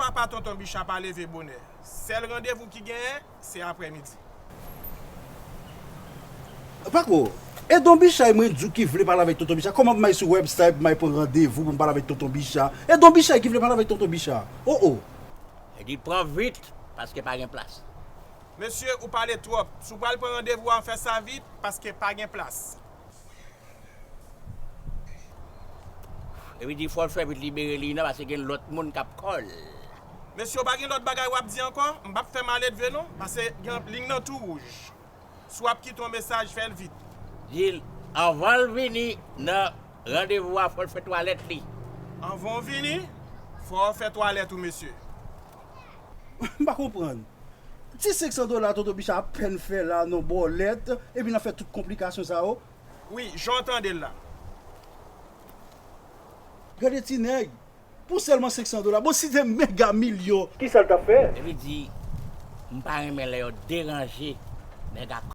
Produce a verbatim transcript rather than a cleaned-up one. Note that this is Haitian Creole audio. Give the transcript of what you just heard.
Apa Tonton Bicha pa leve bonè. Sèl randevou ki genyen, se aprèmidi. Pako, e Don Bicha e mwen di w ki vle pale avèk Tonton Bicha. Kòman m ay sou website, m ay pran randevou pou m pale avèk Tonton Bicha? E Don Bicha ki vle pale avèk Tonton Bicha. Oh, oh. Li di pran vit, paske pa gen plas. Mesye, ou pale twòp. Si w pral pran randevou a, fè sa vit, paske pa gen plas. Epi di fò l fè vit libere li nan, paske gen lòt moun k ap kòl. Mesye, ou pa gen lòt bagay w ap di ankò? M p ap fè maledve non, paske gen liy nan tou wouj. Si w ap kite yon mesaj, fè l vit. Di l, anvan l vini nan randevou a, fò l fè twalèt li. Anvan w vini, fò w fè twalèt ou, mesye. M pa konprann. Ti senk san dola Tonton Bicha apèn fè la nan bòlèt, epi n ap fè tout konplikasyon sa yo. Wi, jan w tande l la. Gade ti nèg, pou sèlman senk san dola. Bon, si te mega milyon, kisa l t ap fè? Epi di, m pa renmen lè yo deranje nèg ak